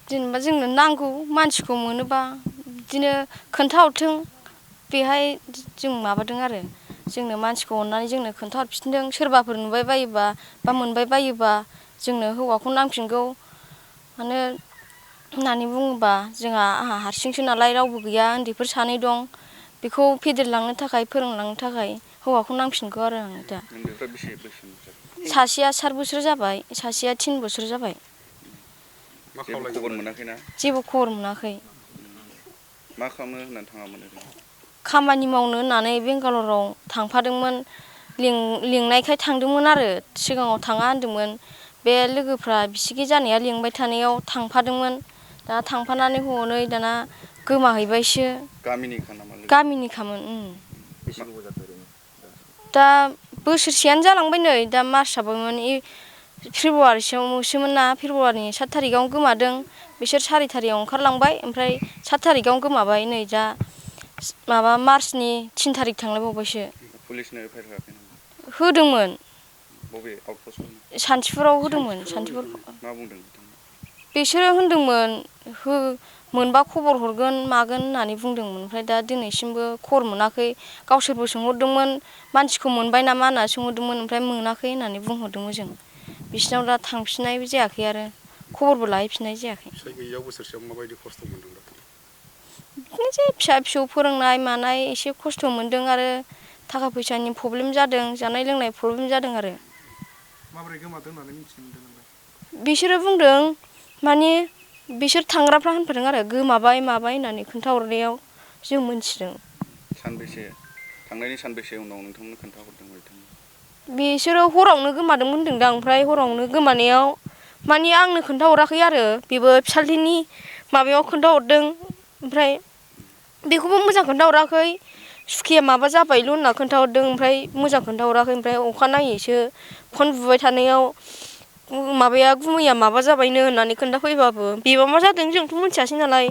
जेनेबा जोंनो नांगौ मानसिखौ मोनोबा बिदिनो खोन्थाहरथों बेहाय जों माबादों आरो जोंनो मानसिखौ अननानै जोंनो खोन्थाहरफिनदों सोरबाफोर नुबाय बायोबा बा मोनबाय बायोबा जोंनो हौवाखौ नांफिनगौ मानो होननानै बुङोबा जोंहा आंहा हारसिंसो नालाय रावबो गैया उन्दैफोर सानै दं बेखौ फेदेरलांनो थाखाय फोरोंलांनो थाखाय हौवाखौ नांफिनगौ आरो आं दा उन्दैफ्रा बेसे बोसोरनि सासेया 4 बोसोर जाबाय सासेया 3 बोसोर जाबाय जेबो खबर मोनाखैना जेबो खबर मोनाखै मा खालामनो होननानै थाङामोन ओरैनो खामानि मावनो होननानै बेंगालराव थांफादोंमोन लिंनायखाय थांदोंमोन आरो सिगाङाव थाङा होनदोंमोन बे लोगोफ्रा बिसिगि जानाया लिंबाय थानायाव थांफादोंमोन दा थांफानानै हनै दाना गोमाहैबायसो गामिनिखा नामा लोगोआ गामिनिखामोन बेसे गोबाव जाखो ओरैनो दा बोसोरसेयानो जालांबाय नै दा मार्चआबोमोन फेब्रुवारिसोमोन ना फेब्रुवारिनि 7 थारिखआवनो गोमादों बिसोर 4 थारिखआव ओंखारलांबाय ओमफ्राय 7 थारिखआवनो गोमाबाय नै दा माबा मार्चनि 3 थारिख थांलायबावबायसो पुलिसनो एफआइआर होआखै नामा होदोंमोन बबे आउटपस्टआव सान्थिफुराव होदोंमोन सान्थिफुर मा बुंदों बिथांमोना बिसोरो होनदोंमोन मोनबा खबर हरगोन मागोन होननानै बुंदोंमोन ओमफ्राय दा दिनैसिमबो खबर मोनाखै गावसोरबो सोंहरदोंमोन मानसिखौ मोनबाय नामा होनना सोंहरदोंमोन ओमफ्राय मोनाखै होननानै बुंहरदोंमोन जों बिसिनाव दा थांफिननायबो जायाखै आरो खबरबो लाहैफिननाय जायाखै फिसाइ गैयियाव बोसोरसेयाव माबायदि खस्थ' मोनदों दा बिदिनोसै फिसा फिसौ फोरोंनाय मानाय एसे खस्थ' मोनदों आरो थाखा फैसानि प्रब्लेम जादों जानाय लोंनाय प्रब्लेम जादों आरो माबोरै गोमादों होननानै मिथिनो मोनदों नोंलाय बिसोरो बुंदों माने बिसोर थांग्राफ्रा होनफादों आरो गोमाबाय माबाय होननानै खोन्थाहरनायाव जों मोनथिदों सानबेसे थांनायनि सानबेसे उनाव नोंथांमोननो खोन्थाहरदों बिथांमोना बिसोरो हरावनो गोमादोंमोन होनदोंदां ओमफ्राय हरावनो गोमानायाव माने आंनो खोन्थाहराखै आरो बेबो फिसाज्रिनि माबायाव खोन्थाहरदों ओमफ्राय बेखौबो मोजां खोन्थाहराखै सुखिया माबा जाबायल' होनना खोन्थाहरदों ओमफ्राय मोजां खोन्थाहराखै ओमफ्राय अखानायैसो फन बुबाय थानायाव माबाया गुमैया माबा जाबायनो होननानै खोन्थाफैबाबो बेबा मा जादों जोंथ' मिथियासै नालाय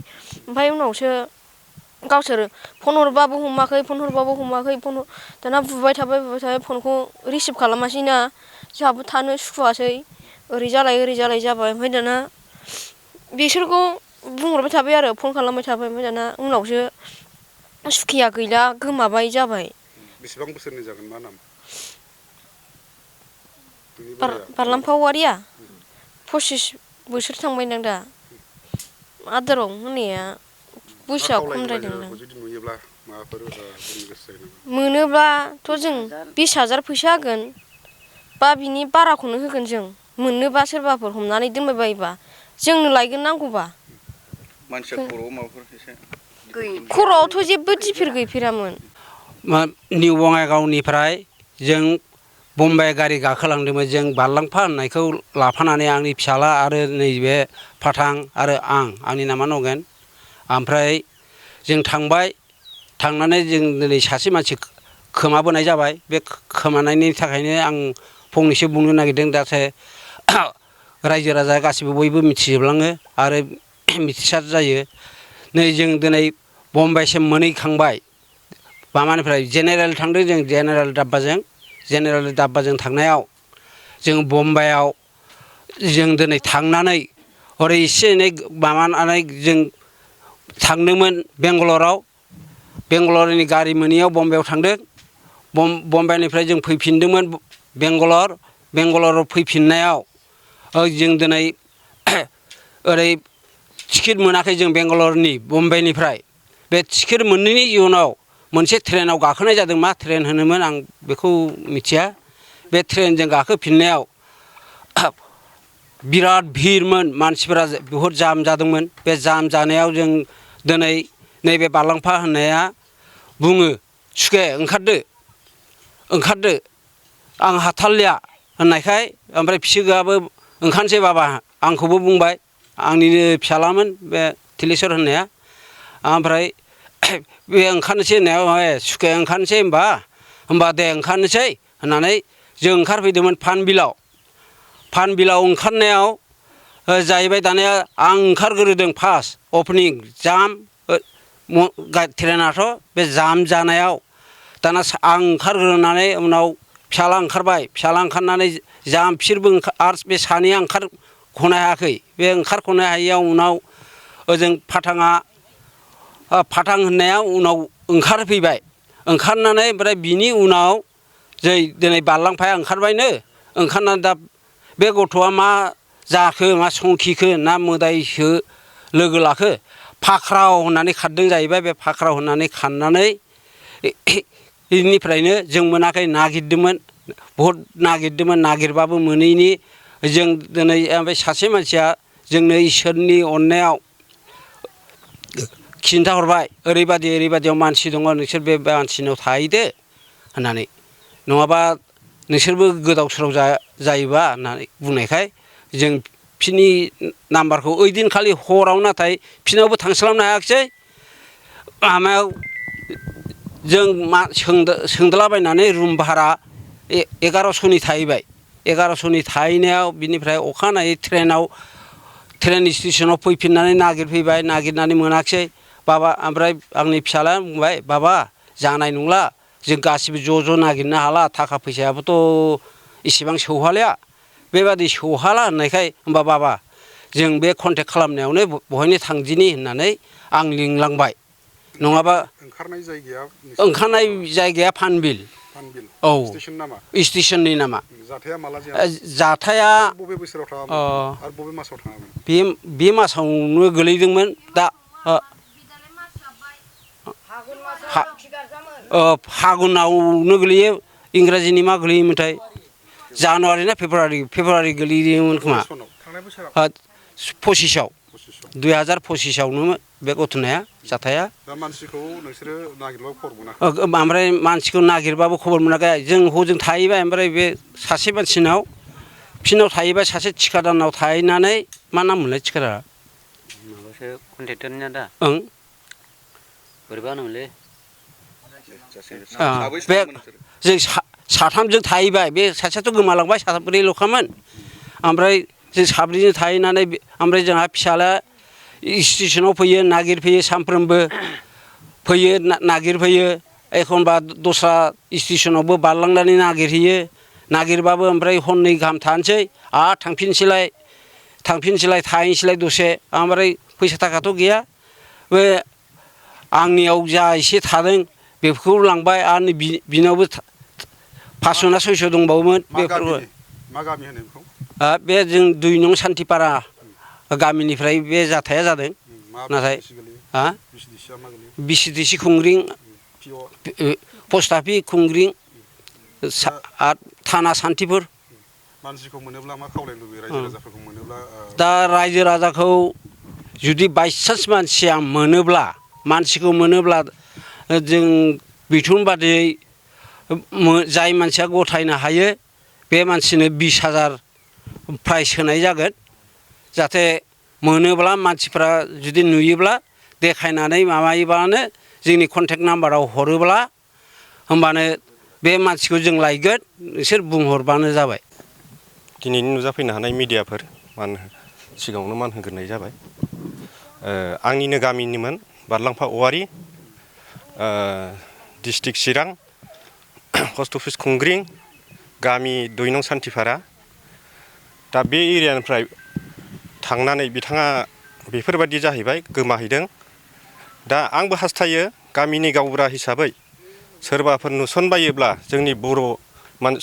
ओमफ्राय उनावसो गावसोर फन हरबाबो हमाखै दाना बुबाय थाबाय फनखौ रिसिभ खालामासैना जोंहाबो थानो सुखुवासै ओरै जालाय जाबाय ओमफ्राय दाना बिसोरखौ बुंहरबाय थाबाय आरो फन खालामबाय थाबाय ओमफ्राय दाना उनावसो सुखिया गैला गोमाबाय जाबाय बेसेबां बोसोरनि जागोन मा नाम नोंनि बोराया बारलाम्फा औवारिया 25 बोसोर थांबायदां दा आदाराव होनाया मा बैसोआ खावलायनो खमद्रायदोंदां रायजोफोरखौ जुदि नुयोब्ला माबाफोर बुंनो गोसो जायो नामा मोनोब्लाथ' जों 20,000 फैसा होगोन बा बिनि बाराखौनो होगोन जों मोननोबा सोरबाफोर हमनानै दोनबाय बायोबा जोंनो लायगोन नांगौबा मानसिया खर'आव माबाफोर एसे खर'आवथ' जेबो दिफिर गैफेरामोन निउ बङाइगावनिफ्राय जों बम्बाइ गारि गाखोलांदोंमोन जों बारलांफा होननायखौ लाफानानै आंनि फिसाला आरो नैबे फाथां आरो आंनि नामा नगेन ओमफ्राय जों थांबाय थांनानै जों दिनै सासे मानसि खोमाबोनाय जाबाय बे खोमानायनि थाखायनो आं फंनैसो बुंनो नागिरदों जाहाथे रायजो राजा गासिबो बयबो मिथिजोबलाङो आरो मिथिसार जायो नै जों दिनै बम्बाइसिम मोनहैखांबाय माबानिफ्राय जेनेरेल थांदों जों जेनेरेल दाब्बाजों थांनायाव जों बम्बाइआव जों दिनै थांनानै हरै एसे एनै माबानानै जों थांदोंमोन बेंगालरनि गारि मोनैयाव बम्बाइआव थांदों बम्बाइनिफ्राय जों फैफिनदोंमोन बेंगालराव फैफिननायाव जों दिनै ओरै टिकेट मोनाखै जों बेंगालरनि बम्बाइनिफ्राय बे टिकेट मोनैनि इयुनाव मोनसे ट्रेनाव गाखोनाय जादों मा ट्रेन होनोमोन आं बेखौ मिथिया बे ट्रेनजों गाखोफिननायाव बिराद भिरमोन मानसिफोरा बहुद जाम जादोंमोन बे जाम जानायाव जों दिनै नैबे बारलांफा होननाया बुङो सुखे ओंखारदो आं हाथारलिया होननायखाय ओमफ्राय फिसौजोआबो ओंखारनोसै बाबा आंखौबो बुंबाय आंनिनो फिसालामोन बे थिलेस्वर होननाया ओमफ्राय बे ओंखारनोसै होननायाव सुखे ओंखारनोसै होमबा दे ओंखारनोसै होननानै जों ओंखारफैदोंमोन फानबिलाव ओंखारनायाव जाहैबाय दानिया आं ओंखारग्रोदों फार्स्ट अपेनिं जाम ट्रेनाथ' बे जाम जानायाव दाना आं ओंखारग्रोनानै उनाव फिसाला ओंखारबाय फिसाला ओंखारनानै जाम बिसोरबो आरो बे सानैया ओंखारख'नो हायाखै बे ओंखारख'नो हायैयाव उनाव ओजों फाथां होननाया उनाव ओंखारफैबाय ओंखारनानै ओमफ्राय बिनि उनाव जै दिनै बारलांफाया ओंखारबायनो ओंखारनानै दा बे गथ'आ मा जाखो मा संखिखो ना मोदायसो लोगो लाखो फाख्राव होननानै खारदों जाहैबाय बे फाख्राव होननानै खारनानै बेनिफ्रायनो जों मोनाखै नागिरदोंमोन बहुद नागिरदोंमोन नागिरबाबो मोनैनि जों दिनै ओमफ्राय सासे मानसिया जोंनो इसोरनि अननायाव खिन्थाहरबाय ओरैबायदियाव मानसि दङ नोंसोर बे मानसिनाव थाहैदो होननानै नङाबा नोंसोरबो गोदाव सोराव जायोबा होननानै बुंनायखाय जों फिनि नाम्बारखौ ओइदिनखालि हराव नाथाय फिनावबो थांस्लाबनो हायाखिसै माबायाव जों सोंदलाबायनानै रुम भारा 1100नि थाहैबाय 1100नि थाहैनायाव बिनिफ्राय अखानायै ट्रेन स्टेसनाव फैफिननानै नागिरफैबाय नागिरनानै मोनाखिसै बाबा ओमफ्राय आंनि फिसालाया बुंबाय बाबा जानाय नंला जों गासिबो ज' नागिरनो हाला थाखा फैसायाबोथ' इसेबां सौहालिया बेबादि सौहाला होननायखाय होमबा बाबा जों बे कन्टेक्ट खालामनायावनो बहायनो थांदिनि होननानै आं लिंलांबाय नङाबा ओंखारनाय जायगाया फानबिल औ स्टेसन नामा स्टेसननि नामा जाथाया माला जाया जाथाया बबे बोसोराव थाङामोन आरो बबे मासाव थाङामोन बे मासावनो गोलैदोंमोन दा फागुनावनो गोलैयो इंराजिनि मा गोलैयोमोनथाय जानुवारि ना फेब्रुवारि गोलैदोंमोन खोमा थांनाय बोसोराव 25आव 2025आवनो बे घटनाया जाथाया दा मानसिखौ नोंसोरो नागिरबाबो खबर मोनाखै ओमफ्राय मानसिखौ नागिरबाबो खबर मोनाखै जों हजों थाहैबाय ओमफ्राय बे सासे मानसिनाव फिनाव थाहैबाय सासे थिखादारनाव थाहैनानै मा नाम मोनलाय थिखादारा माबासो कन्ट्रेक्टरनिया दा ओं बोरैबा होनोमोनलै बे जों साथामजों थाहैबाय बे सासेयाथ' गोमालांबाय साब्रैल'खामोन ओमफ्राय जों साब्रैजों थाहैनानै ओमफ्राय जोंहा फिसालाया स्टेसनाव फैयो नागिरफैयो सानफ्रोमबो फैयो नागिरफैयो एखनबा दस्रा स्टेसनावबो बारलांनानै नागिरहैयो नागिरबाबो ओमफ्राय हरनै गाहाम थानोसै आरो थांफिनसैलाय थाहैनोसैलाय दसे ओमफ्राय फैसा थाखाथ' गैया बे आंनियाव जा एसे थादों बेफोरखौ लांबाय आरो नै बिनावबो 500 ना 600 दंबावोमोन बेफोरबो मा गामि होनो बेखौ बे जों 2 नं सान्थिपारा गामिनिफ्राय बे जाथाया जादों नाथाय बिसिदिसि खुंग्रिं पस्टाफि खुंग्रिं थाना सान्थिपुर मानसिखौ मोनोब्ला मा खावलायनो लुबैयो रायजो राजाफोरखौ मोनोब्ला दा रायजो राजाखौ जुदि बायसान्स मानसिखौ मोनोब्ला जों बिथोन बादियै जाय मानसिया गथायनो हायो बे मानसिनो 20,000 प्राइज होनाय जागोन जाहाथे मोनोब्ला मानसिफ्रा जुदि नुयोब्ला देखायनानै माबायोब्लानो जोंनि कन्टेक्ट नाम्बाराव हरोब्ला होमबानो बे मानसिखौ जों लायगोन नोंसोर बुंहरबानो जाबाय दिनैनि नुजाफैनो हानाय मिडियाफोर सिगाङावनो मान होग्रोनाय जाबाय आंनिनो गामिनिमोन बारलांफा औवारि डिस्ट्रिक्ट चिरां पस्ट अफिस खुंग्रिं गामि 2 नं सान्थिपारा दा बे एरियानिफ्राय थांनानै बिथाङा बेफोरबायदि जाहैबाय गोमाहैदों दा आंबो हास्थायो गामिनि गावबुरा हिसाबै सोरबाफोर नुसनबायोब्ला जोंनि बर'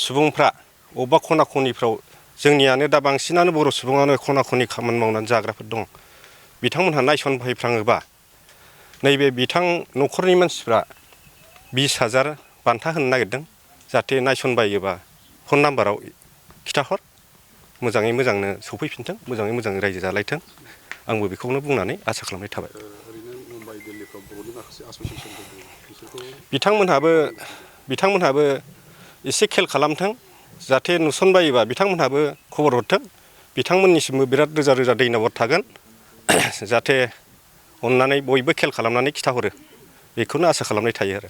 सुबुंफ्रा अबेबा खना खनिफ्राव जोंनियानो दा बांसिनानो बर' सुबुङानो खना खनि खामानि मावनानै जाग्राफोर दं बिथांमोनहा नायसनफैफ्राङोबा नैबे बिथां न'खरनि मानसिफ्रा 20,000 बान्था होनो नागिरदों जाहाथे नायसनबायोबा फन नाम्बाराव खिथाहर मोजाङै मोजांनो सफैफिनथों मोजाङै मोजां रायजो जालायथों आंबो बेखौनो बुंनानै आसा खालामनाय थाबाय बिथांमोनहाबो एसे खेल खालामथों जाहाथे नुसनबायोबा बिथांमोनहाबो खबर हरथों बिथांमोननिसिमबो बिराद रोजा रोजा दैन'बाद थागोन जाहाथे अननानै बयबो खेल खालामनानै खिथाहरो बेखौनो आसा खालामनाय थायो आरो